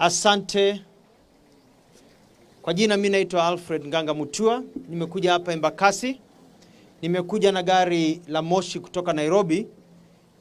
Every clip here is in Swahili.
Asante. Kwa jina mimi naitwa Alfred Nganga Mutua, nimekuja hapa Embakasi. Nimekuja na gari la moshi kutoka Nairobi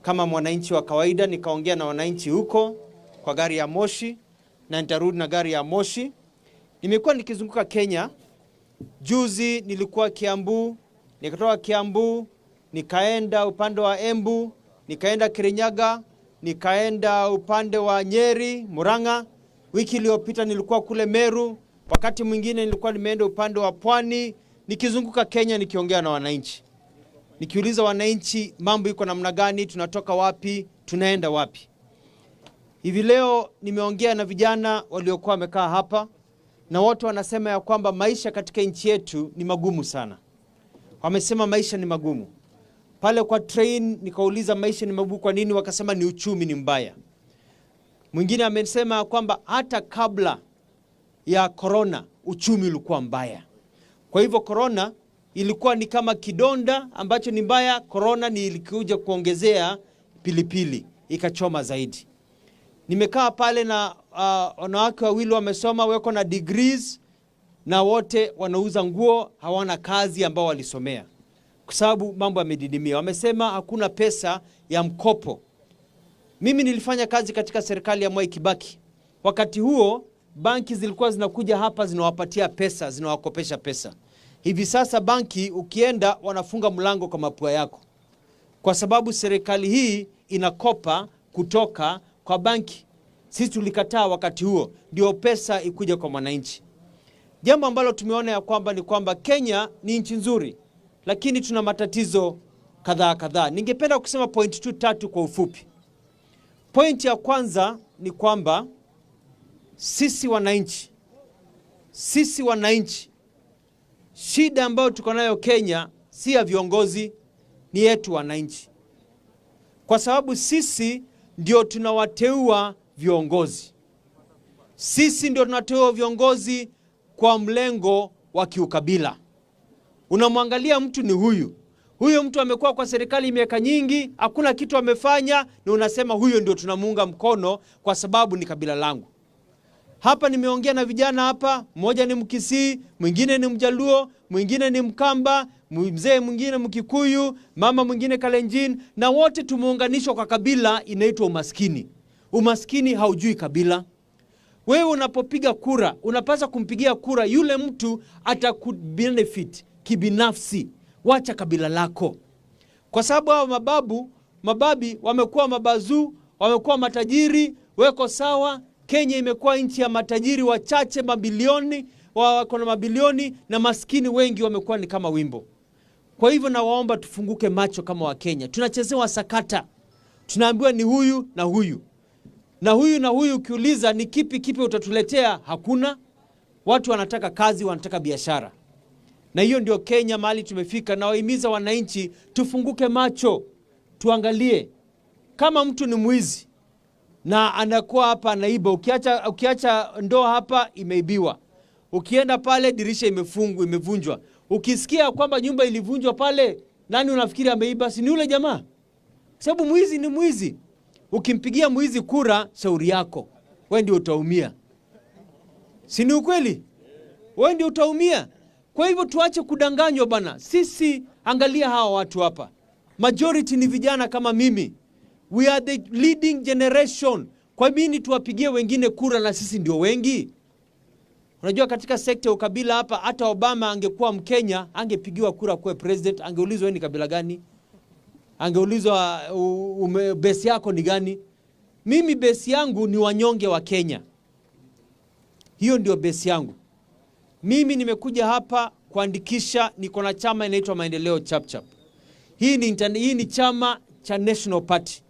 kama mwananchi wa kawaida, nikaongea na wananchi huko kwa gari ya moshi na nitarudi na gari ya moshi. Nimekuwa nikizunguka Kenya. Juzi nilikuwa Kiambu, nikatoka Kiambu, nikaenda upande wa Embu, nikaenda Kirinyaga, nikaenda upande wa Nyeri, Murang'a. Wiki iliyopita nilikuwa kule Meru, wakati mwingine nilikuwa nimeenda upande wa Pwani, nikizunguka Kenya nikiongea na wananchi. Nikiuliza wananchi mambo iko namna gani, tunatoka wapi, tunaenda wapi. Hivi leo nimeongea na vijana waliokuwa wamekaa hapa na wote wanasema ya kwamba maisha katika nchi yetu ni magumu sana. Wamesema maisha ni magumu. Pale kwa train nikauliza maisha ni magumu kwa nini, wakasema ni uchumi ni mbaya. Mwingine amesema kwamba hata kabla ya corona uchumi ulikuwa mbaya. Kwa hivyo corona ilikuwa ni kama kidonda ambacho ni mbaya, corona ni ilikuja kuongezea pilipili, ikachoma zaidi. Nimekaa pale na wanawake wawili wamesoma, wako na degrees na wote wanauza nguo, hawana kazi ambao walisomea. Kwa sababu mambo yamedidimia. Wamesema hakuna pesa ya mkopo. Mimi nilifanya kazi katika serikali ya Mwai Kibaki. Wakati huo banki zilikuwa zinakuja hapa zinawapatia pesa, zinawakopesha pesa. Hivi sasa banki ukienda wanafunga mlango kwa mapua yako. Kwa sababu serikali hii inakopa kutoka kwa banki. Sisi tulikataa wakati huo, ndio pesa ikuja kwa mwananchi. Jambo ambalo tumeona ya kwamba ni kwamba Kenya ni nchi nzuri, lakini tuna matatizo kadhaa kadhaa. Ningependa kusema point 2-3 kwa ufupi. Point ya kwanza ni kwamba sisi wananchi, shida ambayo tuko nayo Kenya si ya viongozi, ni yetu wananchi. Kwa sababu sisi ndio tunawateua viongozi. Sisi ndio tunateua viongozi kwa mlengo wa kiukabila. Unamwangalia mtu ni huyu. Huyo mtu amekuwa kwa serikali miaka nyingi, hakuna kitu amefanya, na unasema huyo ndio tunamuunga mkono kwa sababu ni kabila langu. Hapa nimeongea na vijana hapa, mmoja ni Mkisii, mwingine ni Mjaluo, mwingine ni Mkamba, mzee mwingine Mkikuyu, mama mwingine Kalenjin, na wote tumeunganishwa kwa kabila inaitwa umaskini. Umaskini haujui kabila. Wewe unapopiga kura, unapaswa kumpigia kura yule mtu atakubenefit kibinafsi. Wacha kabila lako. Kwa sababu hao mababi wamekuwa mabazu, wamekuwa matajiri, weko sawa. Kenya imekuwa nchi ya matajiri wachache, mabilioni, wako na mabilioni, na maskini wengi wamekuwa ni kama wimbo. Kwa hivyo nawaomba tufunguke macho kama wa Kenya. Tunachezewa sakata. Tunaambiwa ni huyu na huyu. Na huyu na huyu, ukiuliza ni kipi utatuletea, hakuna. Watu wanataka kazi, wanataka biashara. Na hiyo ndio Kenya mahali tumefika. Na wahimiza wananchi tufunguke macho, tuangalie. Kama mtu ni mwizi na anakuwa hapa anaiba, ukiacha ndoo hapa imeibiwa. Ukienda pale dirisha imefungwa, imevunjwa. Ukisikia kwamba nyumba ilivunjwa pale, nani unafikiri ameiba? Si ni yule jamaa? Sababu mwizi ni mwizi. Ukimpigia mwizi kura, shauri yako. Wewe ndio utaumia. Si ni ukweli? Wewe ndio utaumia. Kwa hivyo tuache kudanganywa bana. Sisi, angalia hawa watu hapa. Majority ni vijana kama mimi. We are the leading generation. Kwa nini tuwapigie wengine kura na sisi ndio wengi? Unajua katika sekta ya ukabila hapa, hata Obama angekuwa Mkenya, angepigiwa kura kuwa president, angeulizwa wewe ni kabila gani? Angeulizwa base yako ni gani? Mimi base yangu ni wanyonge wa Kenya. Hiyo ndio base yangu. Mimi nimekuja hapa kuandikisha, niko na chama inaitwa Maendeleo Chapchap. Hii ni chama cha National Party.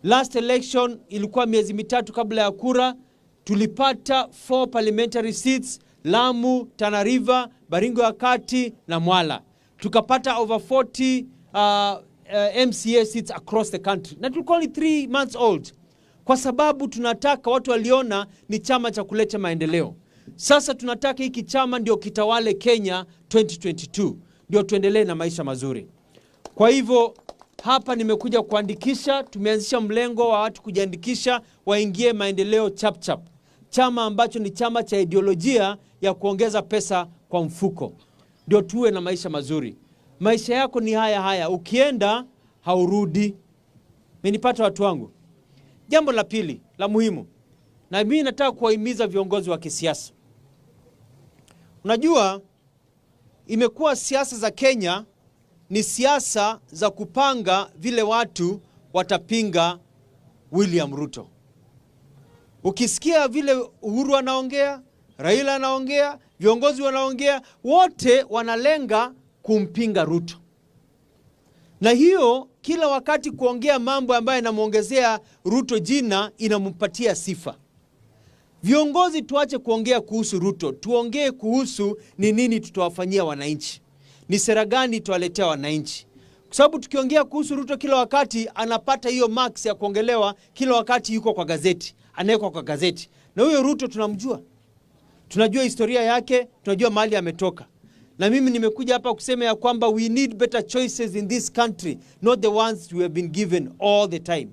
Last election ilikuwa miezi mitatu kabla ya kura, tulipata 4 parliamentary seats, Lamu, Tana River, Baringo ya Kati na Mwala. Tukapata over 40 MCA seats across the country. Na tulikuwa only 3 months old. Kwa sababu tunataka watu waliona ni chama cha kuleta maendeleo. Sasa tunataka hiki chama ndio kitawale Kenya 2022. Ndio tuendelee na maisha mazuri. Kwa hivyo hapa nimekuja kuandikisha, tumeanzisha mlengo wa watu kujiandikisha waingie Maendeleo Chapchap. chama ambacho ni chama cha ideolojia ya kuongeza pesa kwa mfuko, ndio tuwe na maisha mazuri. Maisha yako ni haya haya, ukienda haurudi. Menipata watu wangu? Jambo la pili la muhimu, na mimi nataka kuwahimiza viongozi wa kisiasa. Unajua, imekuwa siasa za Kenya ni siasa za kupanga vile watu watapinga William Ruto. Ukisikia vile Uhuru anaongea, Raila anaongea, viongozi wanaongea, wote wanalenga kumpinga Ruto. Na hiyo kila wakati kuongea mambo ambayo yanamuongezea Ruto jina inampatia sifa. Viongozi tuache kuongea kuhusu Ruto, tuongee kuhusu ni nini tutawafanyia wananchi. Ni sera gani tuwaletea wananchi. Kwa sababu tukiongea kuhusu Ruto kila wakati anapata hiyo marks ya kuongelewa kila wakati, yuko kwa gazeti, anawekwa kwa gazeti. Na huyo Ruto tunamjua. Tunajua historia yake, tunajua mahali ametoka. Na mimi nimekuja hapa kusema ya kwamba we need better choices in this country, not the ones we have been given all the time.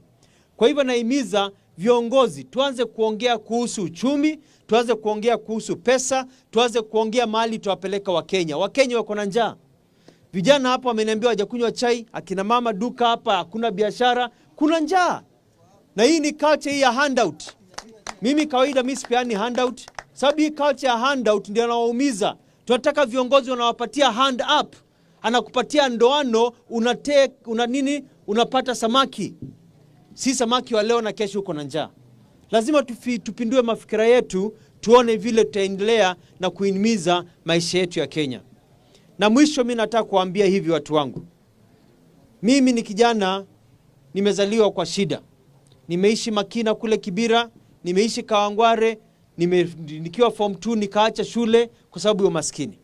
Kwa hivyo nahimiza viongozi tuanze kuongea kuhusu uchumi, tuanze kuongea kuhusu pesa, tuanze kuongea mahali tuwapeleka Wakenya. Wakenya wako na njaa. Vijana hapa wameniambia hawajakunywa chai, akina mama duka hapa hakuna biashara, kuna njaa. Na hii ni culture hii ya handout. Mimi kawaida mimi sipeani handout, sababu hii culture ya handout ndio inawaumiza. Tunataka viongozi wanawapatia hand up. Anakupatia ndoano, una nini? Unapata samaki. Si samaki wa leo na kesho uko na njaa. Lazima tupindue mafikira yetu, tuone vile tutaendelea na kuhimiza maisha yetu ya Kenya. Na mwisho mimi nataka kuambia hivi watu wangu. Mimi ni kijana, nimezaliwa kwa shida. Nimeishi Makina kule Kibira, nimeishi Kawangware, nikiwa form 2 nikaacha shule kwa sababu ya umaskini.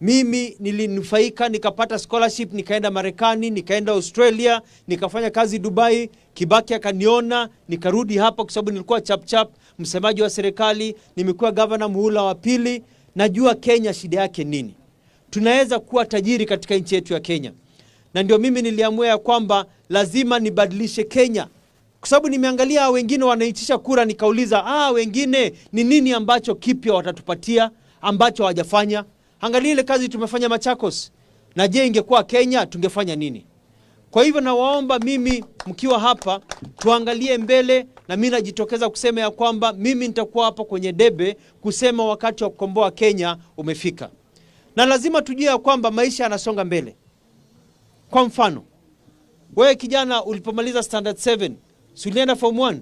Mimi nilinufaika, nikapata scholarship, nikaenda Marekani, nikaenda Australia, nikafanya kazi Dubai. Kibaki akaniona, nikarudi hapa kwa sababu nilikuwa chap chap, msemaji wa serikali, nimekuwa governor muhula wa pili. Najua Kenya shida yake nini. Tunaweza kuwa tajiri katika nchi yetu ya Kenya. Na ndio mimi niliamua ya kwamba lazima nibadilishe Kenya. Kwa sababu nimeangalia wengine wanaitisha kura, nikauliza, wengine ni nini ambacho kipya watatupatia ambacho hawajafanya? Angalia ile kazi tumefanya Machakos. Na je, ingekuwa Kenya tungefanya nini? Kwa hivyo nawaomba mimi mkiwa hapa tuangalie mbele, na mimi najitokeza kusema ya kwamba mimi nitakuwa hapa kwenye debe kusema wakati wa kukomboa Kenya umefika. Na lazima tujue ya kwamba maisha yanasonga mbele. Kwa mfano, wewe kijana ulipomaliza standard 7, si ulienda form 1?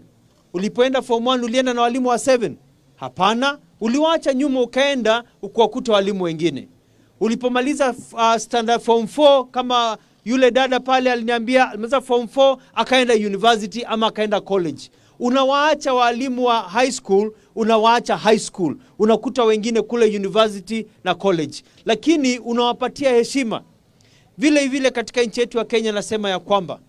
Ulipoenda form 1 ulienda na walimu wa 7? Hapana, uliwaacha nyuma ukaenda ukuwakuta walimu wengine. Ulipomaliza standard form 4, kama yule dada pale aliniambia alimaliza form 4 akaenda university ama akaenda college. Unawaacha walimu wa high school, unawaacha high school, unakuta wengine kule university na college, lakini unawapatia heshima. Vile vile katika nchi yetu ya Kenya, nasema ya kwamba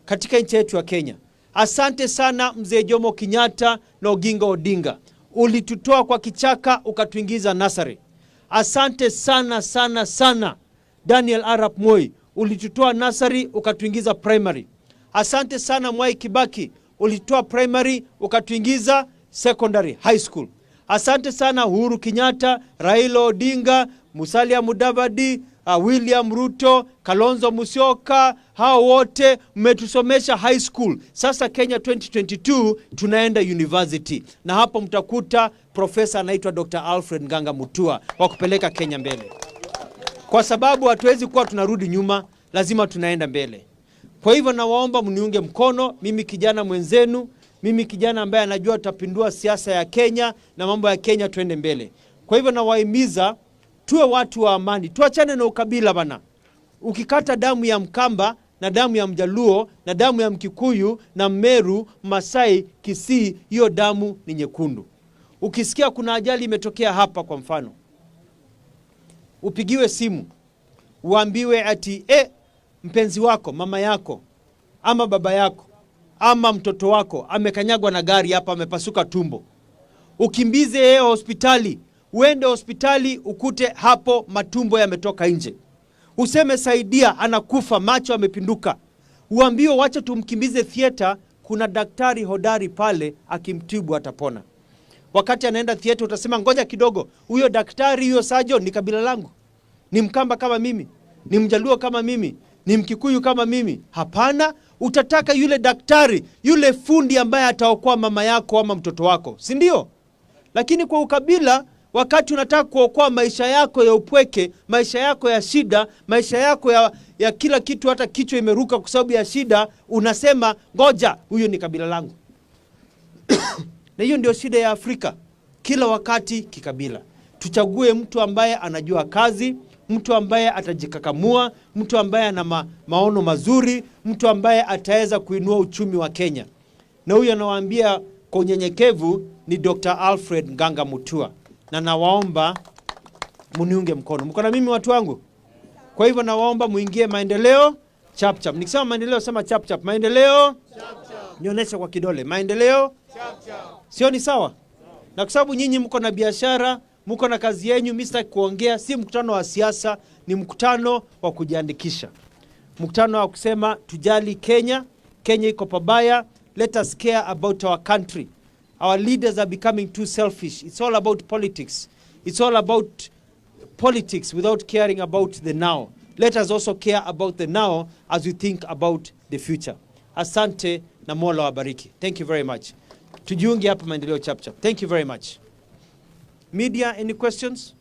katika nchi yetu ya Kenya, asante sana Mzee Jomo Kenyatta na Oginga Odinga. Ulitutoa kwa kichaka ukatuingiza nasari. Asante sana sana sana Daniel Arap Moi, ulitutoa nasari ukatuingiza primary. Asante sana Mwai Kibaki, ulitutoa primary ukatuingiza secondary high school. Asante sana Uhuru Kenyatta, Raila Odinga, Musalia Mudavadi, William Ruto, Kalonzo Musyoka, hao wote mmetusomesha high school. Sasa Kenya 2022 tunaenda university. Na hapo mtakuta profesa anaitwa Dr. Alfred Nganga Mutua wa kupeleka Kenya mbele. Kwa sababu hatuwezi kuwa tunarudi nyuma, lazima tunaenda mbele. Kwa hivyo nawaomba mniunge mkono, mimi kijana mwenzenu, mimi kijana ambaye anajua tutapindua siasa ya Kenya na mambo ya Kenya tuende mbele. Kwa hivyo nawahimiza tuwe watu wa amani, tuachane na ukabila bana. Ukikata damu ya Mkamba na damu ya Mjaluo na damu ya Mkikuyu na Mmeru, Masai, Kisii, hiyo damu ni nyekundu. Ukisikia kuna ajali imetokea hapa kwa mfano, upigiwe simu, uambiwe ati mpenzi wako, mama yako ama baba yako ama mtoto wako amekanyagwa na gari hapa, amepasuka tumbo. Ukimbize yeye hospitali, uende hospitali ukute hapo matumbo yametoka nje. Useme saidia, anakufa, macho amepinduka. Uambiwe wacha tumkimbize theater, kuna daktari hodari pale, akimtibu atapona. Wakati anaenda theater utasema ngoja kidogo, huyo daktari, huyo surgeon ni kabila langu, ni Mkamba kama mimi, ni Mjaluo kama mimi, ni Mkikuyu kama mimi? Hapana, utataka yule daktari, yule fundi ambaye ataokoa mama yako ama mtoto wako, si ndio? Lakini kwa ukabila, wakati unataka kuokoa maisha yako ya upweke, maisha yako ya shida, maisha yako ya kila kitu, hata kichwa imeruka kwa sababu ya shida, unasema ngoja, huyo ni kabila langu. Na hiyo ndio shida ya Afrika, kila wakati kikabila. Tuchague mtu ambaye anajua kazi, mtu ambaye atajikakamua, mtu ambaye ana maono mazuri, mtu ambaye ataweza kuinua uchumi wa Kenya. Na huyo anawaambia kwa unyenyekevu ni Dr. Alfred Nganga Mutua, na nawaomba muniunge mkono. Mko na mimi watu wangu? Kwa hivyo nawaomba muingie maendeleo chap chap. Nikisema maendeleo sema chap chap. Maendeleo chap chap. Nionyeshe kwa kidole. Maendeleo chap chap. Sio ni sawa? Na kwa sababu nyinyi mko na biashara, mko na kazi yenu, mimi sitaki kuongea. Si mkutano wa siasa, ni mkutano wa kujiandikisha. Mkutano wa kusema tujali Kenya, Kenya iko pabaya, let us care about our country. Our leaders are becoming too selfish. It's all about politics. It's all about politics without caring about the now. Let us also care about the now as we think about the future. Asante na Mola wabariki. Thank you very much. Tujiunge hapa Maendeleo Chap Chap. Thank you very much. Media, any questions?